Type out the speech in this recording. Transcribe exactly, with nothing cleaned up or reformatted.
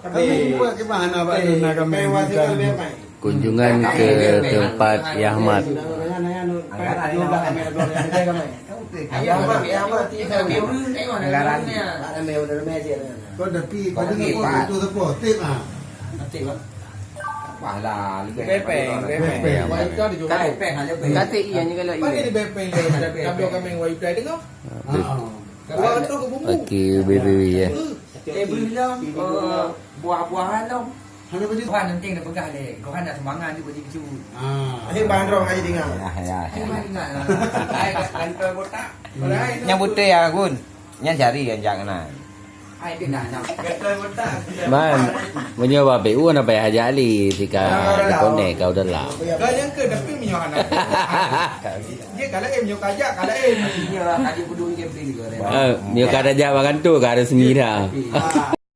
Kami buat ke mana, Pak? Luna kami. Kunjungan ke tempat Yahmat. Kau dah pi, kau dah pi, tu tu, tip ah. Bepeng, bepeng. Bepeng. Katik iya ni kalau iya. Okey, baby ya. Buah-buahan dong. Hana baju. Tuhan nanti dah pegang deh. Kau kan nak sumbangan tu baju kecil. Ah. Akhir bandrong aja dengar. Ya, ya, ya. Akhir bandrong. Ai kan botak. Nyang beutôi ya, Gun. Nyan cari yang jangan. Ai dia nak nak. Man, meunyoe ba P U na payah ajak Ali sika dikonek kau dalam. Kau yang ke tapi meunyoe anak. Dia kalau em nyoe kajak kalau em. Dia lah tadi peduli camping juga. Eh, meunyoe ka tajak makan tu ka ada sendiri dah.